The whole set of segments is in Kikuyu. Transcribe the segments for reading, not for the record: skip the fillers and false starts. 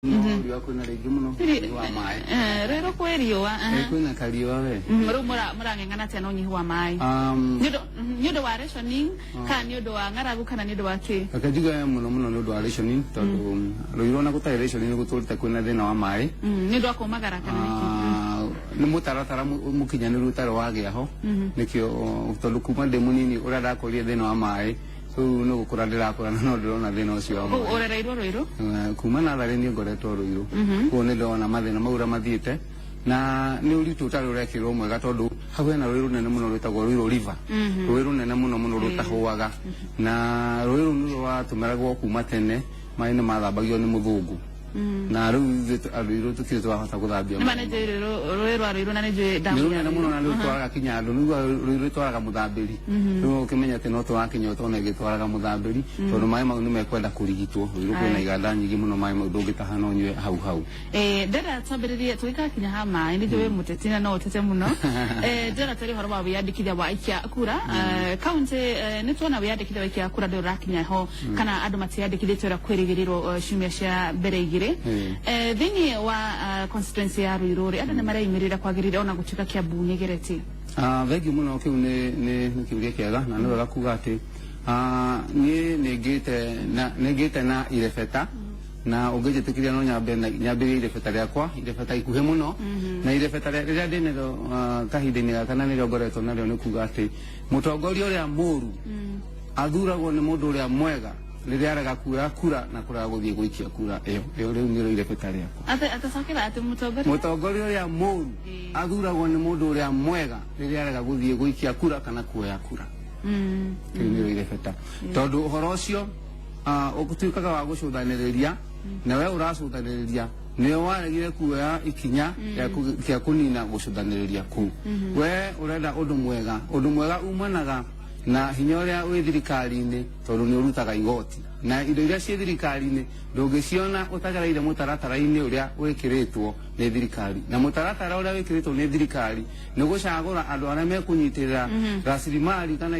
No riũa kwĩna rĩingĩ mũno wa maĩ. Rĩrĩ kwĩ riũa. Kwĩna kariũa we. Rĩu mũrang'eng'ana atĩa na ũnyihu wa maĩ? Nĩ ũndũ wa rationing kana nĩ ũndũ wa ng'aragu kana nĩ ũndũ wa kĩ? Reke njuge mũno mũno nĩ ũndũ wa rationing, tondũ Rũirũ ona gũtarĩ rationing nĩ gũtũrĩte kwĩna thĩna wa maĩ. Nĩ ũndũ wa kũmagara kana nĩkĩ? Nĩ mũtaratara mũkinyanĩru ũtarĩ wagĩa ho, nĩkĩo tondũ kuma ndĩ mũnini ũrĩa ndakũrire thĩna wa maĩ, rĩu nĩ gũkũra ndĩrakũra na no ndĩrona thĩna ũcio wa maĩ. Ũrereirwo Rũirũ? Kuma natharĩ niĩ ngoretwo Rũirũ, koguo nĩ ndona mathĩna mau ũrĩa mathiĩte, na nĩ ũritũ ũtarĩ ũrekĩrwo mwega, tondũ hau hena rũĩ rũnene mũno rwĩtagwo Rũirũ River, rũĩ rũnene mũno mũno rũtahũaga, na rũĩ rũu nĩ rwatũmĩragwo kuma tene, maĩ nĩ mathambagio nĩ mũthũngũ, na rĩu ithuĩ andũ airũ tũtirĩ twahota gũthambia. Nĩ ma nĩ njũĩ rũĩ rwa Rũirũ na nĩ njũĩ nĩ ndamu ya rũnene mũno Rũirũ. Na nĩ rũtwaraga kinya andũ, nĩguo rũĩ rũtwaraga mũthambĩri. Rĩu ũkĩmenya atĩ no tũrakinya ũtona ĩgĩtwaraga mũthambĩri, tondũ maĩ mau nĩ mekwenda kũrigitwo. Rũirũ kwĩna iganda nyingĩ mũno, maĩ mau ndũngĩtaha no ũnyue hau hau. Ndĩrenda twambĩrĩrie tũgĩgakinya ha maĩ, nĩ njũĩ mũteti na no ũtete mũno. Ndĩrenda twarie ũhoro wa wĩyandĩkithia wa aikia kura kaunti. Nĩ tuona wĩyandĩkithia wa aikia kura ndũrĩ ũrakinya ho kana andũ matiandĩkithĩtio ũrĩa kwĩrĩgĩrĩrwo ciumia cia mbere igĩrĩ. Thĩinĩ wa constituency ya Ruiru rĩ, andũ nĩ mareyumĩrĩra kwagĩrĩire ona gũtuĩka Kiambu nĩ ĩgeretie? Thengiũ mũno, kĩu nĩ kĩũria kĩega na nĩ wega kuga atĩ niĩ nĩ ngĩte na irebeta, na ũngĩnjĩtĩkĩria no nyambe na nyambĩrĩrie irebeta rĩakwa, irebeta ikuhĩ mũno, na irebeta rĩrĩa ndĩ narĩo kahinda-inĩ gaka na nĩrĩo ngoretwo narĩo nĩ kuga atĩ mũtongoria ũrĩa mũru athuragwo nĩ mũndũ ũrĩa mwega rĩrĩa arega kuoya kura na kũrega gũthiĩ gũikia kura ĩyo. Ĩyo rĩu nĩrĩo irebeta rĩakwa. Atĩ atacokera atĩ mũtongoria Mũtongoria ũrĩa mũru athuragwo nĩ mũndũ ũrĩa mwega rĩrĩa arega gũthiĩ gũikia kura kana kuoya kura. Rĩu nĩrĩo irebeta, tondũ ũhoro ũcio ũtuĩkaga wa gũcũthanĩrĩria, na we ũracũthanĩrĩria nĩwe waregire kuoya ikinya rĩa kũnina gũcũthanĩrĩria kũu. We ũrenda ũndũ mwega, ũndũ mwega umanaga na hinya ũrĩa wĩ thirikari-inĩ, tondũ nĩ ũrutaga igoti, na indo iria ciĩ thirikari-inĩ ndũngĩciona ũtagereire mũtaratara-inĩ ũrĩa wĩkĩrĩtwo nĩ thirikari, na mũtaratara ũrĩa wĩkĩrĩtwo nĩ thirikari nĩ gũcagũra andũ arĩa mekũnyitĩrĩra rasilimali kana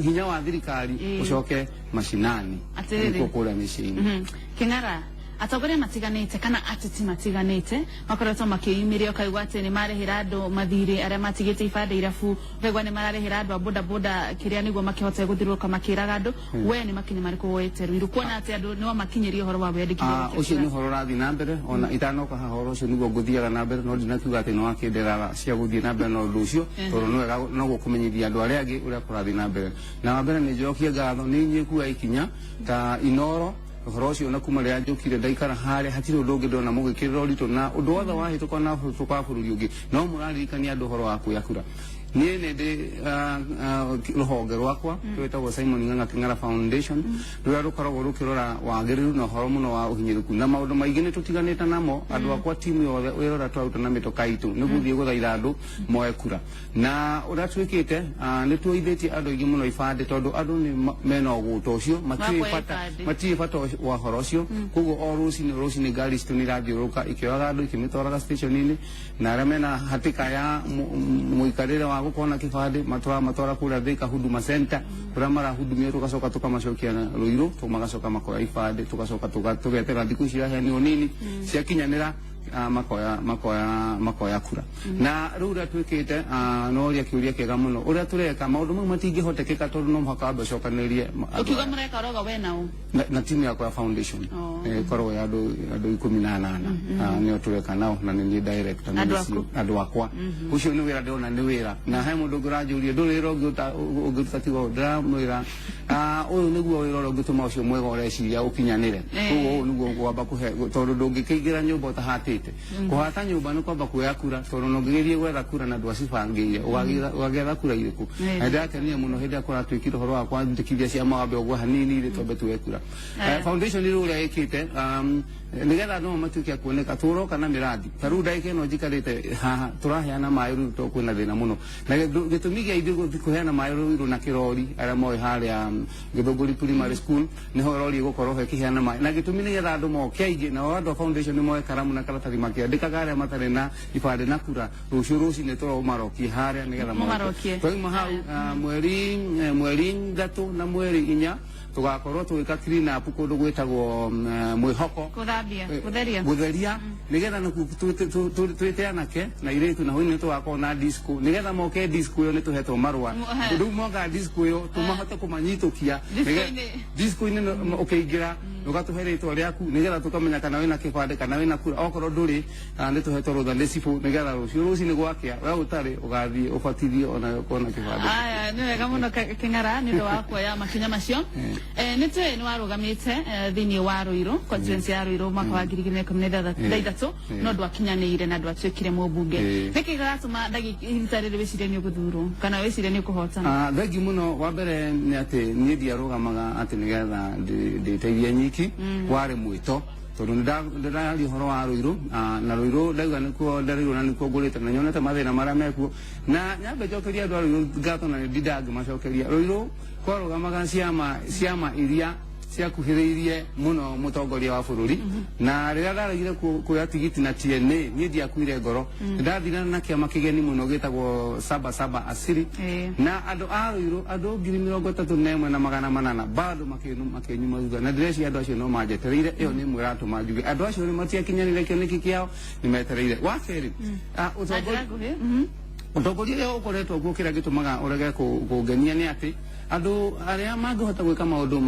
hinya wa thirikari ũcoke macinani. Atĩrĩrĩ. Nĩkuo kũrĩa mĩciĩ-inĩ. Kĩng'ara, atongoria matiganĩte kana ateti matiganĩte makoretwo makĩyumĩria, ũkaigua atĩ nĩ marĩhĩra andũ mathirĩ arĩa matigĩte ibandĩ irabu, ũkaigua nĩ mararĩhĩra andũ a bodaboda kĩrĩa nĩguo makĩhote gũthiũrũrũka makĩraga andũ. We nĩ makinya marĩkũ woete Ruiru kuona atĩ andũ nĩo makinyĩrie ũhoro wa wĩyandĩkithia wa gũikia Ũcio nĩ kura? ũhoro ũrathiĩ na mbere ona itanoka haha, ũhoro ũcio nĩguo ngũthiaga na mbere, no ndinakiuga atĩ nĩ wakĩndĩra cia gũthiĩ na mbere na ũndũ ũcio, tondũ nĩ wega no gũkũmenyithia andũ arĩa angĩ ũrĩa kũrathiĩ na mbere. Na wa mbere nĩ njokie ngatho nĩ inyuĩ kuoya ikinya ta Inoro ũhoro ũcio, na kuma rĩrĩa njũkire ndaikara harĩa hatirĩ ũndũ ũngĩ ndona mũgĩkĩrĩra ũritũ, na ũndũ wothe wahĩtũka na hĩtũka wa bũrũri ũngĩ no mũraririkania andũ ũhoro wa kuoya kura. Niĩ nĩ ndĩ rũhonge rwakwa rwĩtagwo Simon Ng'ang'a Kĩng'ara Foundation, rũrĩa rũkoragwo rũkĩrora wagĩrĩru na ũhoro mũno wa ũhinyĩrĩku na maũndũ maingĩ nĩ tũtiganĩte namo. Andũ akwa, timu yothe, wĩra ũrĩa tũraruta na mĩtoka itũ nĩ gũthiĩ gũthaitha andũ moe kura, na ũrĩa twĩkĩte nĩ tuoithĩtie andũ aingĩ mũno ibandĩ, tondũ andũ nĩ mena ũgũta ũcio, matiũĩ Wa kuoya bata ibandĩ. Matiũĩ bata wa ũhoro ũcio. Koguo o rũcinĩ rũcinĩ ngari citũ nĩ irathiũrũrũka ikĩoyaga andũ ikĩmĩtwaraga station-inĩ, na arĩa mena hatĩka ya mũikarĩre wa gũkorwo na kĩbandĩ matwara kũrĩa Thika Huduma Center kũrĩa marahudumio, tũgacoka tũkamacokia na Rũirũ, magacoka makoya ibandĩ, tũgacoka tũgetera thikũ ici iraheanirwo nini ciakinyanĩra, makoya kura. Na rĩu ũrĩa twĩkĩte, no ũrĩa kĩũria kĩega mũno, ũrĩa tũreka maũndũ mau matingĩhotekeka, tondũ no mũhaka wambe ũcokanĩrĩrie andũ Ũkiuga aya. Mũreka ũroga we nao? Na timu yakwa ya foundation. Ĩkoragwo ya andũ 18, nĩo tũreka nao, na nĩ niĩ director na Andũ nĩ aku? CEO. Andũ akwa. Ũcio nĩ wĩra ndĩrona nĩ wĩra, na he mũndũ ũngĩ ũranjũria ndũrĩ wĩra ũngĩ ũngĩruta tiga ũyũ, ndĩramwĩra ũyũ nĩguo wĩra ũrĩa ũngĩtũma ũcio mwega ũreciria ũkinyanĩre. Koguo ũyũ nĩguo ngwamba kũhe, tondũ ndũngĩkĩingĩra nyũmba ũtahatĩte. Kũhata nyũmba nĩ kwamba kuoya kura, tondũ no ũngĩgĩthiĩ gwetha kura na ndwacibangĩire ũgagĩetha kura irĩkũ? Na ndĩrakenire mũno hĩndĩ ĩrĩa kũratuĩkire ũhoro wa kwandĩkithia ciama, wambe ũgwe hanini rĩ, twambe tuoe kura. Foundation rĩu ũrĩa ĩkĩte nĩgetha andũ matuĩke a kuoneka, tũroka na mĩrandi. Ta rĩu ndagĩka ĩno njikarĩte haha tũraheana maĩ rĩu, tondũ kwĩna thĩna mũno, na gĩtũmi gĩa ithuĩ gũthiĩ kũheana maĩ Rũirũ na kĩrori, arĩa moĩ harĩa Gĩthũngũri Primary School nĩho rori ĩgũkorwo ho ĩkĩheana maĩ, na gĩtũmi nĩgetha andũ moke aingĩ, nao andũ a foundation nĩ moe karamu na karatathi makĩandĩkaga arĩa matarĩ na ibandĩ na kura. Rũciũ rũcinĩ tũromarokie harĩa nĩgetha moke. Mũmarokie. Twauma hau, mweri 3 na mweri 4. Tugakorwo tũgĩka clean up kũndũ gwĩtagwo Mwĩhoko. Kuthambia, kutheria. Gutheria nigetha nakuo twĩte anake na irĩtu, na hwainĩ tũgakorwo na disco nigetha moke disco ĩyo. Nĩ tũhetwo marũa. Rĩu moka disco ĩyo tũmahote kũmanyitũkia. Disco-inĩ. Disco-inĩ ũkĩingĩra ũgatũhe rĩtwa rĩaku nigetha tũkamenya kana wĩna kĩbandĩ kana wĩna kura. Okorwo ndũrĩ, nĩ tũhetwo rũtha nĩ cibũ nigetha rũciũ rũcinĩ gwakĩa we ũtarĩ ũgathiĩ ũbatithio ona ũkorwo na kĩbandĩ. Aya, nĩ wega mũno Kĩng'ara nĩ ũndũ wa kuoya makinya macio. Nĩ tũĩ nĩ warũgamĩte thĩinĩ wa Ruiru, constituency ya Ruiru, mwaka wa 2013, no ndwakinyanĩire na ndwatuĩkire mũmbunge. Nĩkĩ gĩratũma ihinda rĩrĩ wĩcirie nĩ ũgũthurwo kana wĩcirie nĩ ũkũhotana? Thengi mũno. Wa mbere nĩ atĩ niĩ ndiarũgamaga atĩ nĩgetha ndĩteithie nyiki, warĩ mwĩto tondũ nĩndĩraria ũhoro wa Ruiru, na Ruiru ndauga nĩkuo ndereirwo na nĩkuo ngũrĩte na nyonete mathĩna marĩa mekuo, na nyambe njokerie andũ a Ruiru ngatho na nĩndindaga ngĩmacokeria. Ruiru kwarũgamaga ciama iria ciakuhĩrĩirie mũno mũtongoria wa bũrũri, na rĩrĩa ndaregire kuoya tigiti na TNA, niĩ ndiakuire ngoro. Ndathirana na kĩama kĩgeni mũno gĩtagwo Saba Saba Asili, na andũ a Ruiru, andũ 31,800, bado makĩnyuma thutha, na ndĩreciria andũ acio no manjetereire. Ĩyo nĩ ĩmwe ĩratũma njuge andũ acio nĩ matiakinyanĩire kĩoneki kĩao, nĩ metereire. Wa kerĩ, Na njĩra nguhĩ. Ũtongoria ũrĩa ũkoretwo kuo, kĩrĩa gĩtũmaga ũrege kũngenia nĩ atĩ andũ arĩa mangĩhota gwĩka maũndũ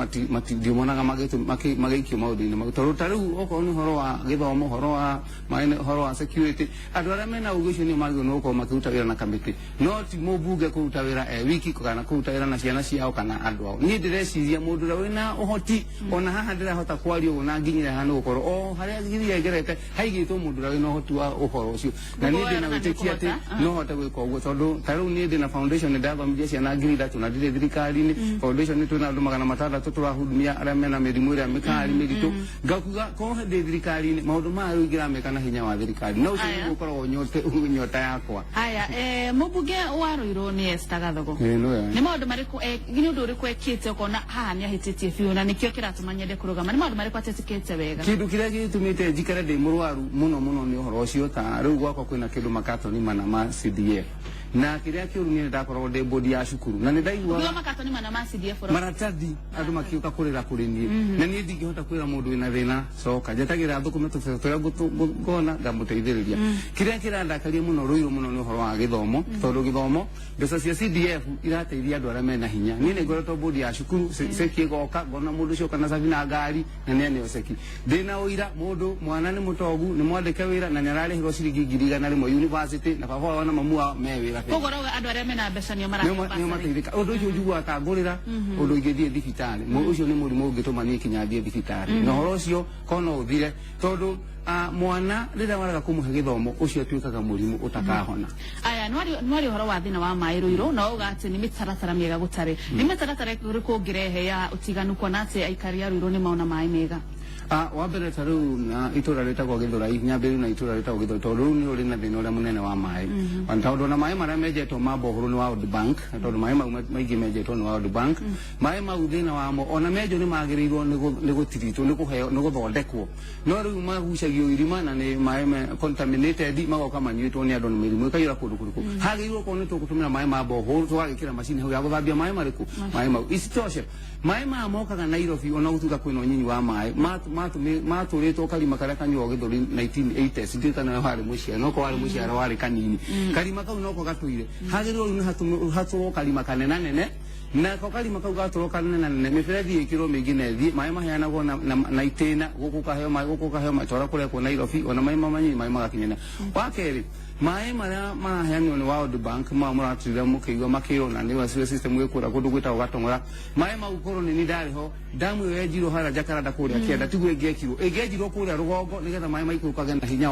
ndiomonaga magĩikio maũndũ-inĩ mau, tondũ ta rĩu okorwo nĩ ũhoro wa gĩthomo, ũhoro wa maĩ, ũhoro wa security, andũ arĩa mena ũgĩ ũcio nĩo magĩrĩirwo nĩ gũkorwo makĩruta wĩra na kamĩtĩ, no ti mũmbunge kũruta wĩra e wiki kana kũruta wĩra na ciana ciao kana andũ ao. Niĩ ndĩreciria mũndũ ũrĩa wĩna ũhoti, ona haha ndĩrahota kwaria ũguo na nginyire haha nĩ gũkorwo o harĩa nginyire ngerete haigĩtwo mũndũ ũrĩa wĩna ũhoti wa ũhoro ũcio, na niĩ ndĩna wĩtĩkia atĩ no hote gwĩka ũguo, tondũ ta rĩu niĩ ndĩna foundation, nĩ ndathomithia ciana 3,000 na ndirĩ thirikari-inĩ. Foundation nĩ twĩna andũ 600 tũrahudumia arĩa mena mĩrimũ ĩrĩa mĩkari mĩritũ. Ngakuga korwo ndĩ thirikari-inĩ, maũndũ maya rĩu ingĩrameka na hinya wa thirikari, no ũcio Aya. nĩguo ũkoragwo nyota yakwa. Aya, mũmbunge wa Ruiru nĩ Esther Gathogo. Ĩĩ, nĩwe. Nĩ maũndũ marĩkũ nĩ ũndũ ũrĩkũ ekĩte ũkona haha nĩ ahĩtĩtie biũ na nĩkĩo kĩratũma nyende kũrũgama? Nĩ maũndũ marĩkũ atetĩkĩte wega? Kĩndũ kĩrĩa gĩtũmĩte njikare ndĩ mũrwaru mũno mũno nĩ ũhoro ũcio. Ta rĩu gwakwa kwĩna kĩndũ makatoni mana ma CDF, na kĩrĩa kĩũru niĩ nĩndakoragwo ndĩ bodi ya cukuru na nĩndaiguaga Ũkiuga makatoni mana ma CDF maratathi, andũ makĩũka kũrĩra kũrĩ niĩ, na niĩ ndingĩhota kwĩra mũndũ wĩna thĩna coka, njetagĩra thũkũme tũbeca tũrĩa ngona ngamũteithĩrĩria. Kĩrĩa kĩrandakaria mũno Rũirũ mũno nĩ ũhoro wa gĩthomo, tondũ gĩthomo, mbeca cia CDF irateithia andũ arĩa mena hinya. Niĩ nĩ ngoretwo bodi ya cukuru, ceki ĩgoka, ngona mũndũ ũcio oka na cabi na ngari na nĩ aneo ceki. Ndĩna ũira mũndũ mwana nĩ mũtongu, nĩ mwandĩke wĩra na nĩ ararĩhĩrwo ciringi 100,000 university, na baba wao na mamu wao me wĩra. Koguo ũrauga andũ arĩa mena mbeca nĩo marahe nĩo bursary. Mateithĩka. Ũndũ ũcio njiguaga ta ngũrĩra ũndũ ingĩthiĩ thibitarĩ. Ũcio nĩ mũrimũ ũngĩtũma niĩ kinya thiĩ thibitarĩ, na ũhoro ũcio korwo no ũthire, tondũ mwana rĩrĩa warega kũmũhe gĩthomo, ũcio atuĩkaga mũrimũ ũtakahona. Aya, nwari ũhoro wa thĩna wa maĩ Ruiru, na uga atĩ nĩ mĩtaratara mĩega gũtarĩ. Nĩ mĩtaratara ĩrĩkũ ũngĩrehe ya ũtiganu kuona atĩ aikari a Ruiru nĩ maona maĩ mega? Wa mbere, ta rĩu na itũra rĩtagwo Gĩthũrai, nyambĩrĩrie na itũra rĩtagwo Gĩthũrai, tondũ rĩu nĩ rũrĩ na thĩna ũrĩa mũnene wa maĩ. Ona tondũ ona maĩ marĩa menjetwo ma borehole nĩ World Bank, tondũ maĩ mau maingĩ menjetwo nĩ World Bank. Maĩ mau thĩna wamo, ona menjwo nĩ magĩrĩirwo nĩ gũtiritwo, nĩ kũheo, nĩ gũthondekwo, no rĩu magucagio irima na nĩ maĩ me contaminated, magoka manyuĩtwo nĩ andũ na mĩrimũ ĩkaiyũra kũndũ kũrĩkũ. Hagĩrĩirwo korwo nĩ tũgũtũmĩra maĩ ma borehole, tũgagĩkĩra macini hau ya gũthambia maĩ marĩkũ, maĩ mau. Isitoshe, maĩ maya mokaga Nairobi, ona gũtuĩka kwĩna ũnyinyi wa maĩ matũrĩtwo karima karĩa kanyuagwo Gĩthũri 1980s, ndiũĩ kana warĩ mũciaro, no korwo warĩ mũciaro warĩ kanini, karima kau noko gatũire. Hagĩrĩirwo rĩu nĩ hatũrwo karima kanenanene, nako karima kau gatũrwo kanenanene, mĩberethi ĩkĩrwo mĩingĩ na ĩthiĩ, maĩ maheanagwo na itĩna, gũkũ ũkaheo maĩ, gũkũ ũkaheo maĩ, twara kũrekwo Nairobi, ona maĩ mamanyinyi maĩ magakinyana. Wa kerĩ, maĩ marĩa maraheanwo nĩ World Bank ma mũraturire mũkĩigua makĩrwo na nĩ waciwe system ĩkũra kũndũ gwĩtagwo Gatong'ora, maĩ mau korwo nĩ niĩ ndarĩ ho, damu ĩyo yenjirwo harĩa Jakaranda kũrĩa kĩanda tiguo ĩngĩekirwo, ĩngĩenjirwo kũrĩa rũgongo nĩgetha maĩ maikũrũkage na hinya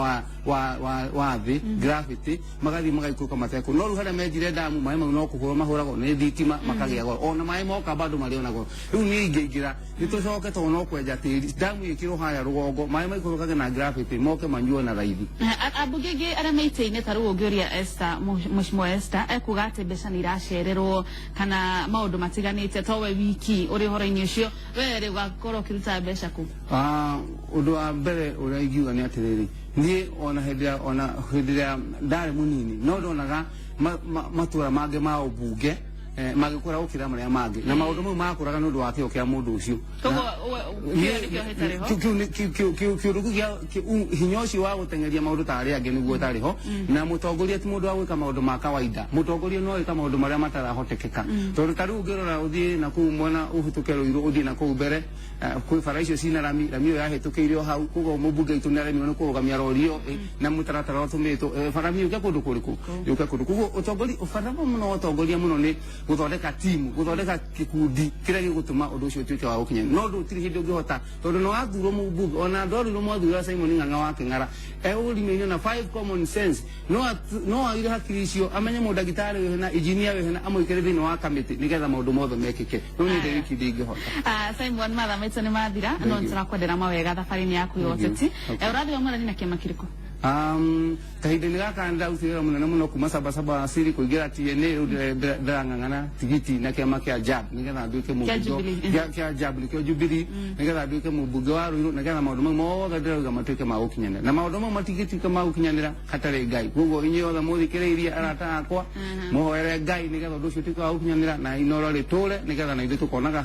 wa thĩ, gravity, magathiĩ magaikũrũka matekũ. No rĩu harĩa menjire damu, maĩ mau no kũhũrwo mahũragwo nĩ thitima makagĩa goro, ona maĩ moka bado marĩ ona goro. Rĩu niĩ ingĩingĩra nĩ tũcoke, tondũ no kwenja tĩri, damu ĩkĩrwo harĩa rũgongo, maĩ maikũrũkage na gravity, moke manyuo na raithi. Ambunge aingĩ arĩa me itĩ-inĩ, ta rĩu ũngĩũria Esther, Mheshimiwa Esther ekuga atĩ mbeca nĩ iracererwo kana maũndũ matiganĩte. To we wiki ũrĩ ũhoro-inĩ ũcio, we rĩ ũgakorwo ũkĩruta mbeca kũ? Ũndũ wa mbere ũrĩa ingiuga nĩ atĩrĩrĩ, niĩ ona hĩndĩ ĩrĩa ndarĩ mũnini no ndonaga matũra mangĩ ma ũmbunge. magĩkũra gũkĩra marĩa mangĩ, na maũndũ mau makũraga nĩ ũndũ wa kĩo kĩa mũndũ ũcio. Koguo kĩo nĩkĩo gĩtarĩ ho. Kĩũndũ kĩu hinya ũcio wa gũteng'eria maũndũ ta arĩa angĩ nĩguo ũtarĩ ho. Na mũtongoria ti mũndũ wa gwĩka maũndũ ma kawaida. Mũtongoria no ĩka maũndũ marĩa matarahotekeka, tondũ ta rĩu ũngĩrora ũthiĩ na kũu mwena, ũhĩtũke Rũirũ ũthiĩ na kũu mbere, kwĩ bara icio cina rami, rami ĩyo yahĩtũkĩire o hau. Koguo mũmbunge witũ nĩaremirwo nĩ kũrũgamia rori ĩyo, na mũtaratara ũtũmĩtwo, bara yũke kũndũ kũrĩkũ, yũke kũndũ. Koguo ũtongoria, ũbata mũno wa ũtongoria mũno nĩ gũthondeka timu, gũthondeka gĩkundi kĩrĩa gĩgũtũma ũndũ ũcio ũtuĩke wa gũkinya. No ndũ ũtirĩ hĩndĩ ũngĩhota, tondũ nĩ wathurwo mũmbunge, ona andũ a Ruiru mwathura Simon Ng'ang'a wa Kĩng'ara eũrime-inĩ na five common sense, no aire hakiri icio amenye mũndagĩtarĩ wĩho na engineer wĩho na amwĩkĩre thĩinĩ wa kamĩtĩ nĩgetha maũndũ mothe mekĩke. No niĩ ndĩ wiki ndingĩhota. Simon, mathaa maitũ nĩ mathira, no you. nĩtũrakwendera mawega thabarĩ-inĩ yaku ya Thank you. ũteti. Okay. Ũrathiĩ wa mwerani na kĩama kĩrĩkũ? Kahinda-inĩ gaka ndarutire wĩra mũnene mũno kuma Sabasaba Siri kũingĩra TNA. Rĩu ndĩrang'ang'ana tigiti na kĩama kĩa JAB nĩgetha nduĩke mũmbunge. Jubilee. Kĩa JAB, nĩkĩo Jubilee, nĩgetha nduĩke mũmbunge wa Ruiru, nĩgetha maũndũ mau mothe ndĩrauga matuĩke ma gũkinyanĩra. Na maũndũ mau matingĩtuĩka ma gũkinyanĩra hatarĩ Ngai. Koguo inyuĩ othe mũthikĩrĩirie, arata akwa, mũhoere Ngai nĩgetha ũndũ ũcio ũtuĩke wa gũkinyanĩra na Inoro rĩtũre, nĩgetha na ithuĩ tũkonaga.